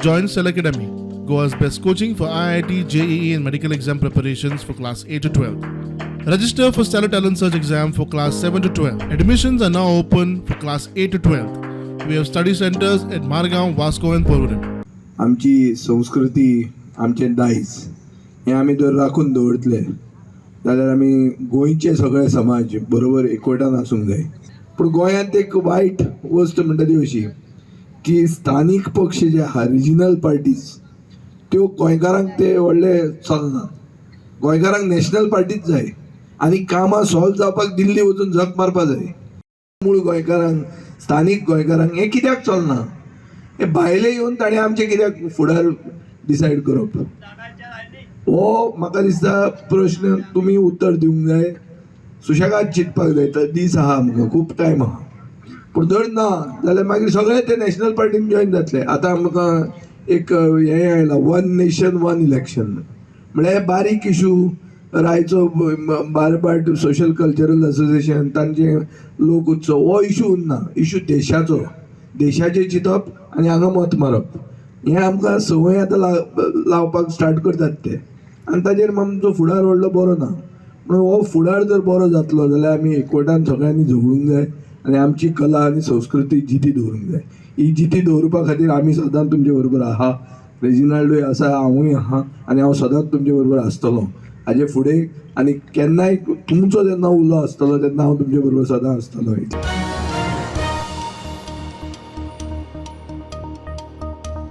Join Cell Academy, Goa's best coaching for IIT, JEE, and medical exam preparations for class 8 to 12. Register for Stellar Talent Search exam for class 7 to 12. Admissions are now open for class 8 to 12. We have study centers at Margaon, Vasco, and Porvorim. आमची संस्कृती, आमचें दायज हें आमी जर राखून दवरतले जाल्यार आमी गोंयचे सगळे समाज बरोबर एकवटान आसूंक जाय. पूण गोंयांत एक वायट वस्त म्हणटा ती अशी की स्थानीक पक्ष जे आहा, रिजनल पार्टीज, त्यो गोंयकारांक ते व्हडले चलना. गोंयकारांक नॅशनल पार्टीच जाय आनी कामां सॉल्व जावपाक दिल्ली वचून झक मारपा जाय. मूळ गोंयकारांक, स्थानीक गोंयकारांक हें कित्याक चलना? हे भायले येवन ताणें आमचें कित्याक फुडार डिसायड करप? हो म्हाका दिसता प्रश्न तुमी उत्तर दिवंक जाय, सुशेगाद चिंतपाक जाय. तर दीस आहा आमकां, खूब टायम आहा. पूण जर ना जाल्यार मागीर सगळे ते नॅशनल पार्टीन जॉयन जातले. आतां आमकां एक हें आयलां, वन नेशन वन इलेक्शन. म्हळ्यार हे बारीक इशू, रायचो बारभाट सोशल कल्चरल असोसिएशन, तांचे लोक उत्सव, हो इशू उरना. इशू देशाचो, देशाचें चिंतप आनी हांगा मत मारप, हें आमकां संवय आतां लावपाक स्टार्ट करतात ते आनी ताजेर आमचो फुडार व्हडलो बरो ना. म्हणून हो फुडार जर बरो जातलो जाल्यार आमी एकवटान सगळ्यांनी झगडूंक जाय आनी आमची कला आनी संस्कृती जिती दवरूंक जाय. ही जिती दवरपा खातीर आमी सदांच तुमचे बरोबर आहा. रेजिनाल्डूय आसा, हांवूय आहा आनी हांव सदांच तुमचे बरोबर आसतलो हाजे फुडें आनी केन्नाय तुमचो जेन्ना उलो आसतलो तेन्ना हांव तुमचे बरोबर सदां आसतलो.